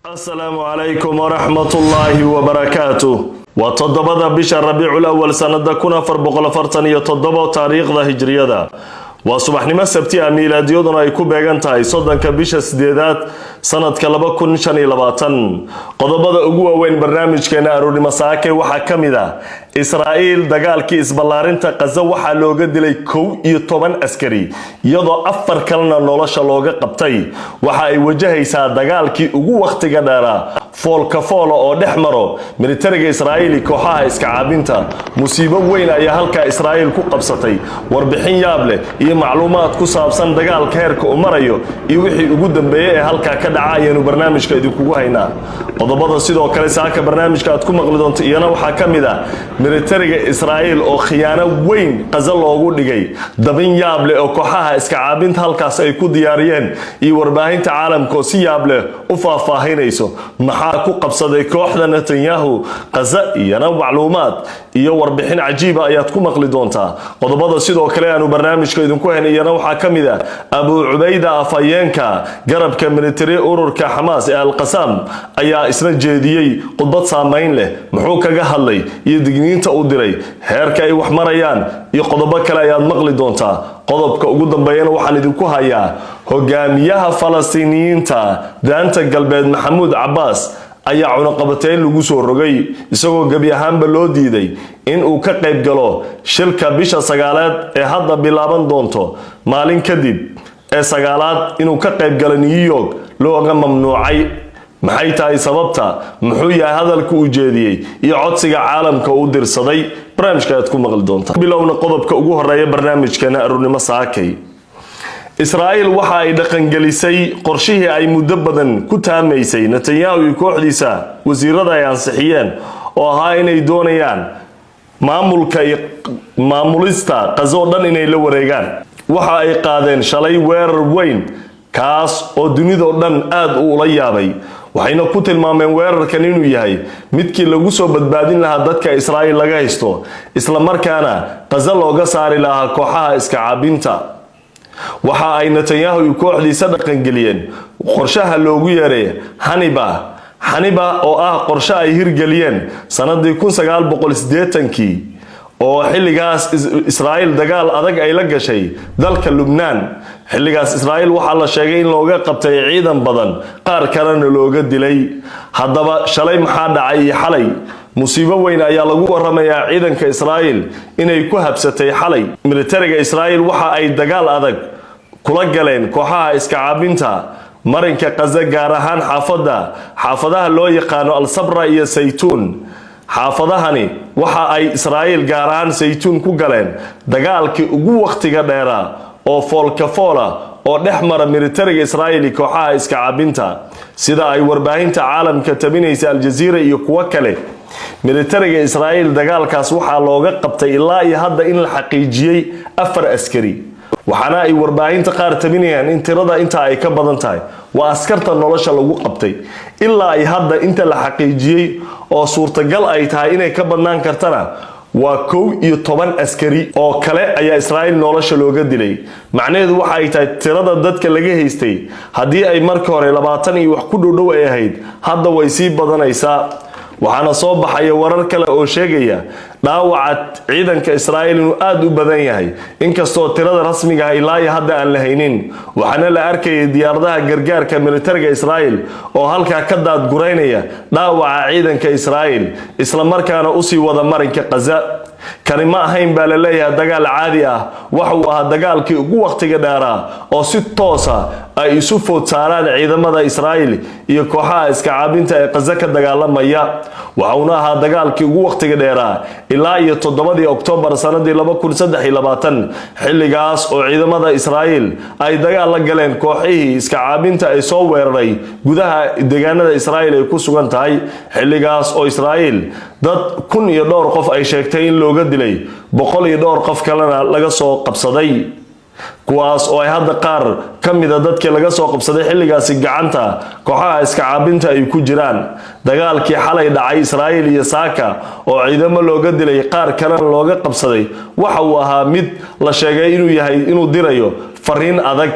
Asalaamu calaykum waraxmatullaahi wabarakaatu. Waa 7da bisha Rabiicul Awal, sanada 1447 taariikhda Hijriyada. Waa subaxnimo Sabti ah, miilaadiyaduna ay ku beegan tahay 30ka bisha sideedaad, sanadka 2025. Qodobada ugu waaweyn barnaamijkeena aroornimo saake waxaa ka mid ah: Israa'iil dagaalkii isballaarinta Qaza waxaa looga dilay 11 askari, iyadoo afar kalena nolosha looga qabtay. Waxa ay wajahaysaa dagaalkii ugu wakhtiga dheeraa, foolka foola, oo dhex maro militariga Israa'iil iyo kooxaha iska caabinta. Musiibo weyn ayaa halkaa Israa'iil ku qabsatay. Warbixin yaab leh iyo macluumaad ku saabsan dagaalka heerka uu marayo iyo wixii ugu dambeeyey ee halkaa ka dhaca ayaanu barnaamijka idinkugu haynaa. Qodobada sidoo kale saaka barnaamijka aad ku maqli doonto iyana waxaa ka mid ah militariga Israa'iil oo khiyaano weyn Qaza loogu dhigay, dabin yaab leh oo kooxaha iska caabinta halkaas ay ku diyaariyeen, iyo warbaahinta caalamka oo si yaab leh u faahfaahinayso maxaa ku qabsaday kooxda Netanyahu Qaza. Iyana macluumaad iyo warbixin cajiiba ayaad ku maqli doontaa. Qodobada sidoo kale aanu barnaamijka idinku hayn iyana waxaa ka mid ah Abu Cubayda, afhayeenka garabka militari ururka Xamaas ee Alqasaam, ayaa isna jeediyey khudbad saamayn leh. Muxuu kaga hadlay iyo digniinta uu diray, heerka ay wax marayaan iyo qodobo kale ayaad maqli doontaa. Qodobka ugu dambeeyana waxaan idinku hayaa hogaamiyaha Falastiiniyiinta Daanta Galbeed, Maxamuud Cabaas, ayaa cunaqabateyn lagu soo rogay, isagoo gebi ahaanba loo diiday in uu ka qayb galo shilka bisha sagaalaad ee hadda bilaaban doonto maalin kadib ee sagaalaad. Inuu ka qayb galo New York looga mamnuucay. Maxay tahay sababta? Muxuu yahay hadalka uu jeediyey iyo codsiga caalamka uu dirsaday? Barnaamijka ayaad ku maqli doontaa. Bilowna qodobka ugu horeeya barnaamijkeena aroornimo saakay. Israa'iil waxa ay dhaqangelisay qorshihii ay muddo badan ku taamaysay, Netanyahu iyo kooxdiisa wasiirada ay ansixiyeen, oo ahaa inay doonayaan maamulka iyo maamulista Qazo oo dhan inay la wareegaan. Waxa ay qaadeen shalay weerar weyn, kaas oo dunidoo dhan aada u ula yaabay. Waxayna ku tilmaameen weerarkan inuu yahay midkii lagu soo badbaadin lahaa dadka Israa'iil laga haysto, isla markaana Qazo looga saari lahaa kooxaha iska caabinta. Waxa ay Netanyahu iyo kooxdiisa dhaqangeliyeen qorshaha loogu yeeray Haniba. Xaniba oo ah qorshe ay hirgeliyeen sanadii 1980kii, oo xilligaas Israa'iil dagaal adag ay la gashay dalka Lubnaan. Xilligaas Israa'iil waxaa la sheegay in looga qabtay ciidan badan, qaar kalena looga dilay. Haddaba shalay maxaa dhacay iyo xalay? Musiibo weyn ayaa lagu waramayaa ciidanka Israa'iil inay ku habsatay xalay. Militariga Israa'iil waxa ay dagaal adag kula galeen kooxaha iska caabinta marinka Qaza, gaar ahaan xaafadaha loo yaqaano Al-Sabra iyo Saytuun. Xaafadahani waxa ay Israa'iil, gaar ahaan Saytuun, ku galeen dagaalkii ugu wakhtiga dheeraa oo foolka foola oo dhex mara militariga Israa'iil iyo kooxaha iska caabinta, sida ay warbaahinta caalamka tabinaysa, Aljaziira iyo kuwo kale. Militariga Israa'iil dagaalkaas waxaa looga qabtay, ilaa iyo hadda in la xaqiijiyey, afar askari, waxaana ay warbaahinta qaar tabinayaan in tirada intaa ay ka badan tahay. Waa askarta nolosha lagu qabtay ilaa ay hadda inta la xaqiijiyey, oo suurtagal ay tahay inay ka badnaan kartana waa 11 askari oo kale ayaa Israa'iil nolosha looga dilay. Macnaheedu waxa ay tahay tirada dadka laga haystay, haddii ay marka hore 20 iyo wax ku dhowdhow ay ahayd, hadda way sii badanaysaa. Waxaana soo baxaya warar kale oo sheegaya dhaawaca ciidanka Israa'iil inuu aada u badan yahay, inkastoo tirada rasmiga ah ilaa iyo hadda aan la haynin. Waxaana la arkayay diyaaradaha gargaarka militariga Israa'iil oo halkaa ka daadguraynaya dhaawaca ciidanka Israa'iil, islamarkaana usii wada marinka Qaza. Kani ma ahayn, baa la leeyahay, dagaal caadi ah. Waxa uu ahaa dagaalkii ugu wakhtiga dheeraa oo si toosa ay isu food saaraan ciidamada Israa'iil iyo kooxaha iska caabinta ee Qaza ka dagaalamaya. Waxa uuna ahaa dagaalkii ugu wakhtiga dheeraa ilaa iyo 7dii Oktoobar sanadii 2023, xilligaas oo ciidamada Israa'iil ay dagaal la galeen kooxihii iska caabinta ay soo weeraray gudaha deegaanada Israa'iil ay ku sugan tahay, xilligaas oo Israa'iil dad kun iyo dhowr qof ay sheegtay in looga dilay, boqol iyo dhowr qof kalena laga soo qabsaday, kuwaas oo ay hadda qaar ka mida dadkii laga soo qabsaday xilligaasi gacanta kooxaha iska caabinta ay ku jiraan. Dagaalkii xalay dhacay Israa'iil iyo saaka, oo ciidamo looga dilay, qaar kalena looga qabsaday, waxa uu ahaa mid la sheegay inuu yahay inuu dirayo fariin adag.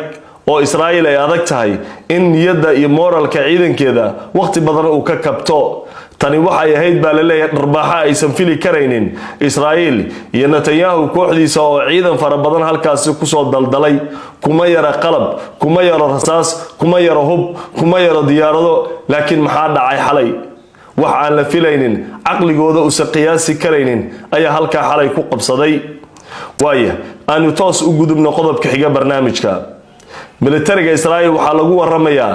Oo Israa'iil ay adag tahay in niyadda iyo mooralka ciidankeeda wakhti badan uu ka kabto. Tani waxay ahayd, baa laleeyahay, dharbaaxa aysan fili karaynin Israa'iil iyo Netanyahu kooxdiisa, oo ciidan fara badan halkaasi kusoo daldalay. Kuma yara qalab, kuma yaro rasaas, kuma yaro hub, kuma yaro diyaarado. Laakiin maxaa dhacay xalay? Wax aan la filaynin, caqligooda usan qiyaasi karaynin ayaa halkaa xalay ku qabsaday. Waaya, aanu toos u gudubno qodobka xiga barnaamijka. Militariga Israa'iil waxaa lagu waramayaa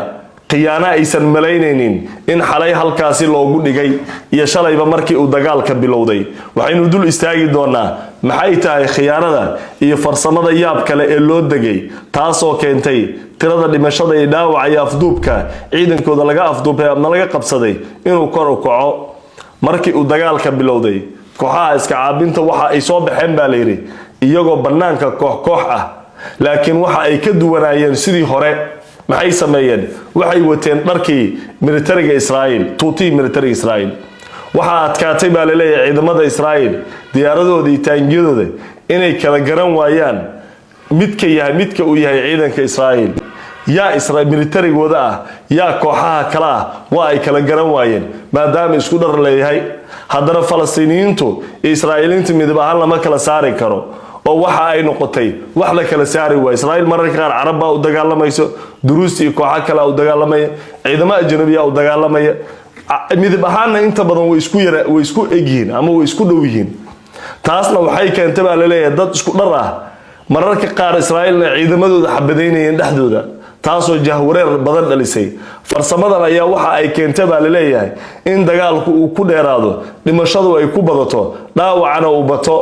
khiyaano aysan malaynaynin in xalay halkaasi loogu dhigay iyo shalayba markii uu dagaalka bilowday. Waxaynu dul istaagi doonaa maxay tahay khiyaanada iyo farsamada yaab kale ee loo degay, taasoo keentay tirada dhimashada iyo dhaawaca iyo afduubka ciidankooda laga afduubay ama laga qabsaday inuu kor u kaco. Markii uu dagaalka bilowday, kooxaha iska caabinta waxa ay soo baxeen, baa layidhi, iyagoo bannaanka koox koox ah, laakiin waxa ay ka duwanaayeen sidii hore. Maxay sameeyeen? Waxay wateen dharkii militariga Israa'iil, tuutihii militariga Israa'iil. Waxaa adkaatay, baa laleeyahay, ciidamada Israa'iil diyaaradooda iyo taangiyadooda inay kala garan waayaan midka yahay midka uu yahay ciidanka Israa'iil, yaa militarigooda ah, yaa kooxaha kale ah. Waa ay kala garan waayeen maadaama isku dhar leeyahay. Haddana Falastiiniyiintu iyo Israa'iiliinta midab ahaan lama kala saari karo, oo waxa ay noqotay wax la kala saari waay. Israa'iil mararka qaar Carab baa u dagaalamayso, Duruusti iyo kooxo kale u dagaalamaya, ciidamo ajnabiya u dagaalamaya. Midab ahaanna inta badan way isku yara, way isku egyihiin ama way isku dhow yihiin. Taasna waxay keentay, baa laleeyahay, dad isku dhar ah mararka qaar Israa'iilna ciidamadooda xabadaynayeen dhexdooda, taasoo jahwareer badan dhalisay. Farsamadan ayaa waxa ay keentay, baa laleeyahay, in dagaalku uu ku dheeraado, dhimashadu ay ku badato, dhaawacana uu bato,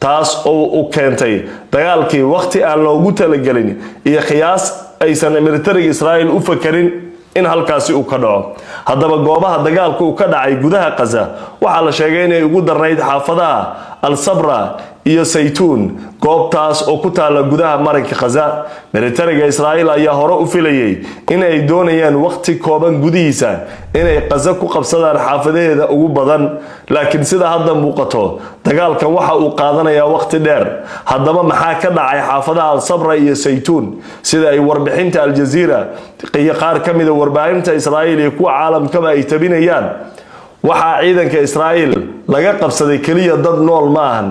taas oo u keentay dagaalkii wakhti aan loogu talagelin iyo qiyaas aysan militariga Israa'iil u fakarin in halkaasi uu ka dhaco. Haddaba goobaha dagaalku uu ka dhacay gudaha Qaza waxaa la sheegay inay ugu darnayd xaafadaha Al Sabra iyo Saytuun, goobtaas oo ku taala gudaha marinka Khaza. Militariga Israa'iil ayaa hore u filayay in ay doonayaan waqti kooban gudihiisa inay Qaza ku qabsadaan xaafadaheeda ugu badan, laakiin sida hadda muuqato dagaalkan waxa uu qaadanayaa waqti dheer. Haddaba maxaa ka dhacay xaafadaha Al Sabra iyo Saytuun? Sida ay warbixinta Aljaziira iyo qaar ka mida warbaahinta Israa'iil iyo kuwa caalamkaba ay tabinayaan, waxaa ciidanka Israa'iil laga qabsaday keliya dad nool ma ahan,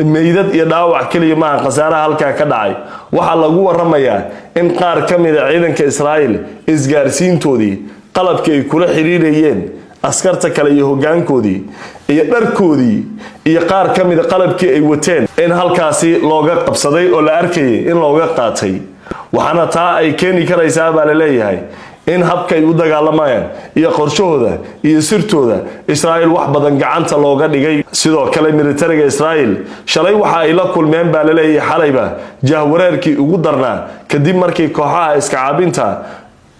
meydad iyo dhaawac keliya maahan. Khasaaraha halkaa ka dhacay waxaa lagu waramayaa in qaar ka mida ciidanka Israa'iil isgaarsiintoodii, qalabkii ay kula xiriirayeen askarta kale iyo hoggaankoodii, iyo dharkoodii, iyo qaar ka mida qalabkii ay wateen in halkaasi looga qabsaday oo la arkayay in looga qaatay. Waxaana taa ay keeni karaysaa, baa la leeyahay, in habkay u dagaalamayaan iyo qorshahooda iyo sirtooda Israa'iil wax badan gacanta looga dhigay. Sidoo kale militariga Israa'iil shalay waxa ay la kulmeen, baa laleeyahay, xalayba jahwareerkii ugu darnaa, kadib markii kooxaha iska caabinta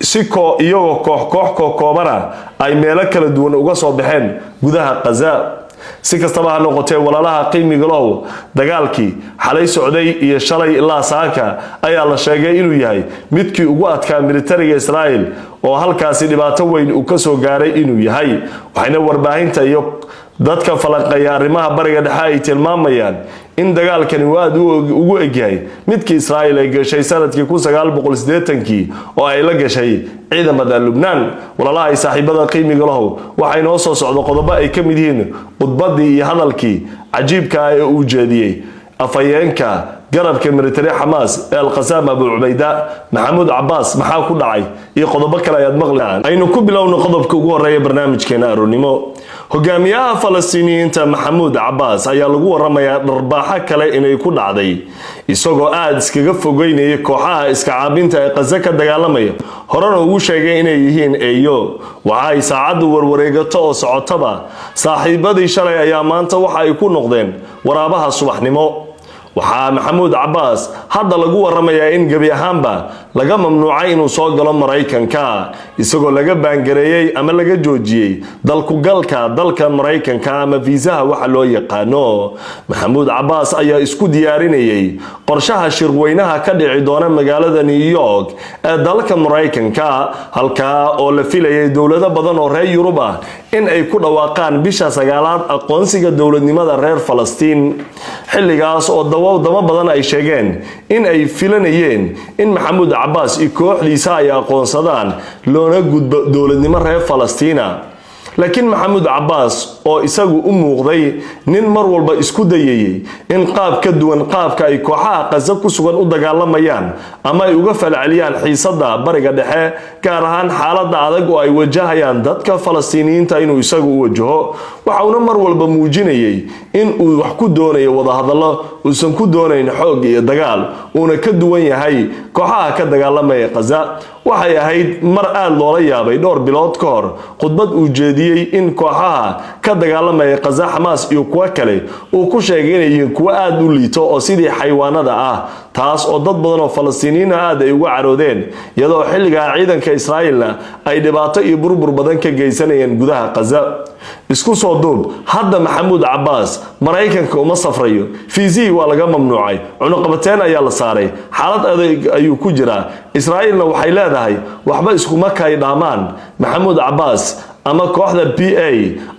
si koo iyagoo koox koox koobana ay meelo kala duwan uga soo baxeen gudaha Qaza. Si kastaba ha noqotee, walaalaha qiimiga low, dagaalkii xalay socday iyo shalay ilaa saaka ayaa la sheegay inuu yahay midkii ugu adkaa militariga Israa'iil oo halkaasi dhibaato weyn uu ka soo gaaray inuu yahay. Waxayna warbaahinta iyo dadka falanqeeya arrimaha Bariga Dhexe ay tilmaamayaan in dagaalkani uu aada ugu egyahay midkii Israa'iil ay gashay sanadkii 1980-kii oo ay la gashay ciidamada Lubnaan. Walaalaha ay saaxiibada qiimiga lahow, waxay noo soo socdo qodobo ay ka mid yihiin khudbadii iyo hadalkii cajiibka ah ee uu jeediyey afhayeenka garabka militari Xamaas ee Alqasaam, Abu Cubayda, Maxamuud Cabaas. Maxaa ku dhacay iyo qodobo kale ayaad maqli. Aynu ku bilowno qodobka ugu horeeya barnaamijkeena aroornimo. Hogaamiyaha Falastiiniyiinta Maxamuud Cabaas ayaa lagu waramayaa dharbaaxo kale inay ku dhacday, isagoo aada iskaga fogeynaya kooxaha iska caabinta ee Qaza ka dagaalamaya, horena ugu sheegay inay yihiin eeyo. Waxa ay saacaddu warwareegato oo socotaba, saaxiibadii shalay ayaa maanta waxa ay ku noqdeen waraabaha subaxnimo. Waxaa Maxamuud Cabaas hadda lagu waramayaa in gebi ahaanba laga mamnuucay inuu soo galo Maraykanka, isagoo laga baangareeyey ama laga joojiyey dalkugalka dalka Maraykanka ama fiisaha waxa loo yaqaano. Maxamuud Cabaas ayaa isku diyaarinayay qorshaha shirweynaha ka dhici doona magaalada New York ee dalka Maraykanka, halkaa oo la filayay dowlado badan oo reer Yurub ah in ay ku dhawaaqaan bisha sagaalaad aqoonsiga dowladnimada reer Falastiin, xilligaas oo wadamo badan ay sheegeen in ay filanayeen in Maxamuud Cabaas Cabaas iyo kooxdiisa ay aqoonsadaan, loona gudbo dowladnimo reer Falastiina. Laakiin Maxamuud Cabaas oo isagu u muuqday nin mar walba isku dayayay in qaab ka duwan qaabka ay kooxaha Qaza ku sugan u dagaalamayaan ama ay uga falceliyaan xiisada Bariga Dhexe, gaar ahaan xaaladda adag oo ay wajahayaan dadka Falastiiniyiinta, inuu isagu u wajaho, waxa uuna mar walba muujinayay in uu wax ku doonayo wadahadallo, uusan ku doonayn xoog iyo dagaal, uuna ka duwan yahay kooxaha ka dagaalamaya Qaza. Waxay ahayd mar aada loola yaabay dhowr bilood ka hor khudbad uu jeediyey in kooxaha ka dagaalamaya Qaza, Xamaas iyo kuwo kale, uu ku sheegay inay yihiin kuwo aada u liito oo sidii xaywaanada ah, taas oo dad badan oo Falastiiniyiina aada ay uga caroodeen, iyadoo xilligaa ciidanka Israa'iilna ay dhibaato iyo burbur badan ka geysanayeen gudaha Qaza. Isku soo duub, hadda Maxamuud Cabaas Maraykanka uma safrayo, fiisihii waa laga mamnuucay, cunuqabateen ayaa la saaray, xaalad adeeg ayuu ku jiraa. Israa'iilna waxay leedahay waxba iskuma kay dhaamaan Maxamuud Cabaas ama kooxda PA,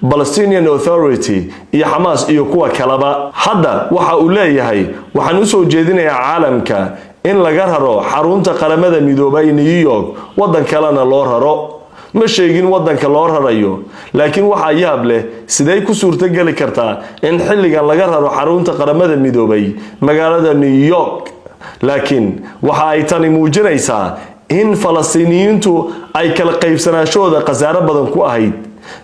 Palestinian Authority, iyo Xamaas iyo kuwa kaleba. Hadda waxa uu leeyahay: "Waxaan usoo jeedinayaa caalamka in laga raro xarunta Qaramada Midoobay New York, waddan kalena loo raro." Ma sheegin waddanka loo rarayo, laakiin waxaa yaab leh, sidee ku suurtogeli kartaa in xilligan laga raro xarunta Qaramada Midoobay magaalada New York? Laakiin waxa ay tani muujinaysaa in Falastiiniyiintu ay kala qaybsanaashooda khasaaro badan ku ahayd,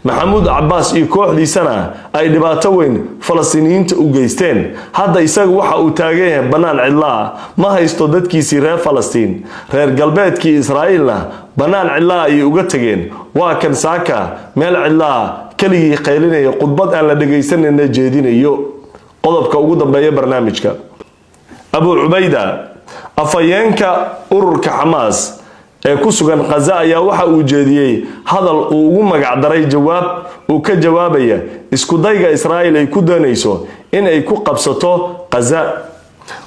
Maxamuud Cabaas iyo kooxdiisana ay dhibaato weyn Falastiiniyiinta u geysteen. Hadda isaga waxa uu taagan yahay bannaan cidlaa, ma haysto dadkiisii reer Falastiin. Reer galbeedkii Israa'iilna bannaan cidlaa ayay uga tegeen. Waa kan saaka meel cidlaa keligii qaylinaya, khudbad aan la dhagaysanayna jeedinayo. Qodobka ugu dambeeya barnaamijka: Abu Cubayda, afhayeenka ururka Xamaas ee ku sugan Qaza, ayaa waxa uu jeediyey hadal uu ugu magacdaray jawaab uu ka jawaabaya iskudayga Israa'iil ay ku doonayso in ay ku qabsato Qaza.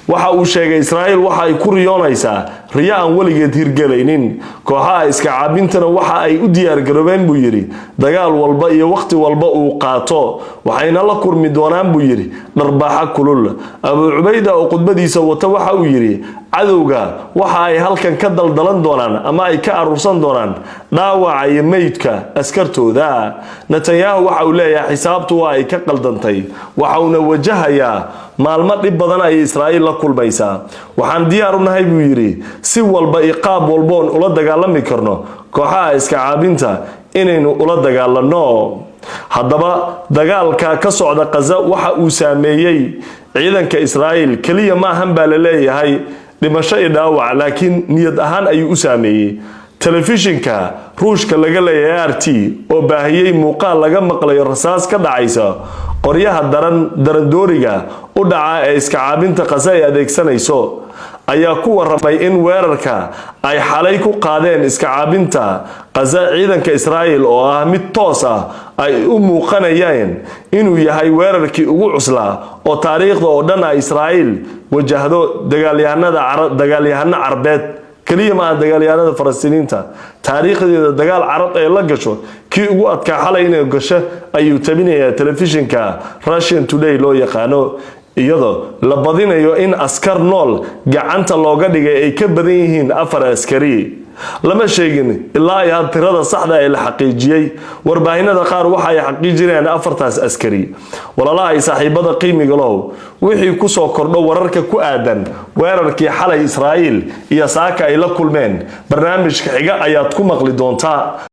Waxa uu sheegay: "Israa'iil waxa ay ku riyoonaysaa riyo aan weligeed hirgelaynin. Kooxaha iska caabintana waxa ay u diyaargaroobeen," buu yidhi, "dagaal walba iyo wakhti walba uu qaato, waxayna la kulmi doonaan," buu yidhi, "dharbaaxa kulul." Abuu Cubayda oo khudbadiisa wata waxa uu yidhi: "Cadowga waxa ay halkan ka daldalan doonaan ama ay ka aruursan doonaan dhaawaca iyo meydka askartooda." Netanyahu waxa uu leeyahay xisaabtu waa ay ka qaldantay, waxa uuna wajahayaa maalmo dhib badan ayay Israa'iil la kulmaysaa. "Waxaan diyaar u nahay," buu yidhi, "si walba iyo qaab walboon ula dagaalami karno kooxaha iska caabinta inaynu ula dagaalanno." Haddaba dagaalka ka socda Qaza waxa uu saameeyey ciidanka Israa'iil keliya ma ahan baa la leeyahay dhimasho iyo dhaawac, laakiin niyad ahaan ayuu u saameeyey. Telefishinka Ruushka laga leeyahay RT oo baahiyey muuqaal laga maqlayo rasaas ka dhacaysa qoryaha daran darandooriga u dhaca ee iska caabinta Qasa ay adeegsanayso ayaa ku waramay in weerarka ay xalay ku qaadeen iska caabinta Qaza ciidanka Israa'iil oo ah mid toos ah ay u muuqanayeen inuu yahay weerarkii ugu cuslaa oo taariikhda oo dhan ay Israa'iil wajahdo dagaalyahanada, dagaalyahano Carbeed keliya maaha, dagaalyahanada Falastiiniinta. Taariikhdeeda dagaal Carab ee la gasho kii ugu adkaa xalay inay gasho ayuu tabinayaa telefishinka Russian Today loo yaqaano, iyadoo la badinayo in askar nool gacanta looga dhigay ay ka badan yihiin afar askari. Lama sheegin ilaa ay had tirada saxda ee la xaqiijiyey. Warbaahinada qaar waxa ay xaqiijinayaan afartaas askari. Walaalaha ay saaxiibada qiimiga low, wixii kusoo kordho wararka ku aadan weerarkii xalay Israa'iil iyo saaka ay la kulmeen, barnaamijka xiga ayaad ku maqli doontaa.